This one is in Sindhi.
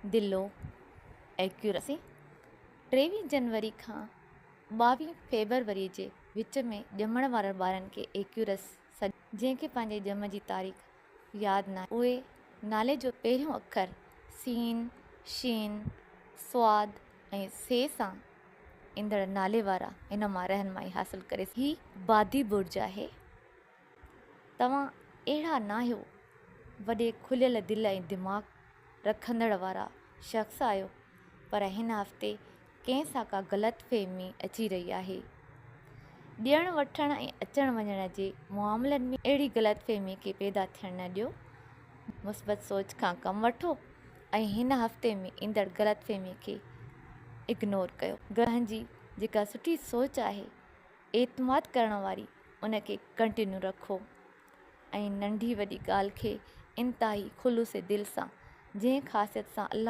دلو، Accuracy، 23 جنوري کان 22 فيبروري جي وچ ۾ ڄمڻ وارن ٻارن کي ايڪيورس سڏ. جنهن کي پنهنجي ڄم جي تاريخ ياد ناهي، اهي نالي جو پهريون اکر سين، شين، صاد ۽ سي سان ايندڙ نالي وارا هن مان رهنمائي حاصل ڪري. هي بادي برج آهي. توهان اهڙا ناهيو، وڏي کليل دل ۽ دماغ رکندڙ وارا شخص آهيو، پر هن هفتي ڪنهن سان ڪا غلط فهمي اچي رهي آهي. ڏيڻ وٺڻ ۽ اچڻ وڃڻ جي معاملن ۾ اهڙي غلط فهمي کي پيدا ٿيڻ نه ڏيو. مثبت سوچ کان ڪم وٺو ۽ هن هفتي ۾ ايندڙ غلط فهمي کي اگنور ڪيو. گرهن جي جيڪا سٺي سوچ آهي اعتماد ڪرڻ واري ان کي ڪنٽينيو رکو ۽ ننڍي وڏي ڳالهه کي انتهائي خلوص دل سان جنهن خاصيت سان الله.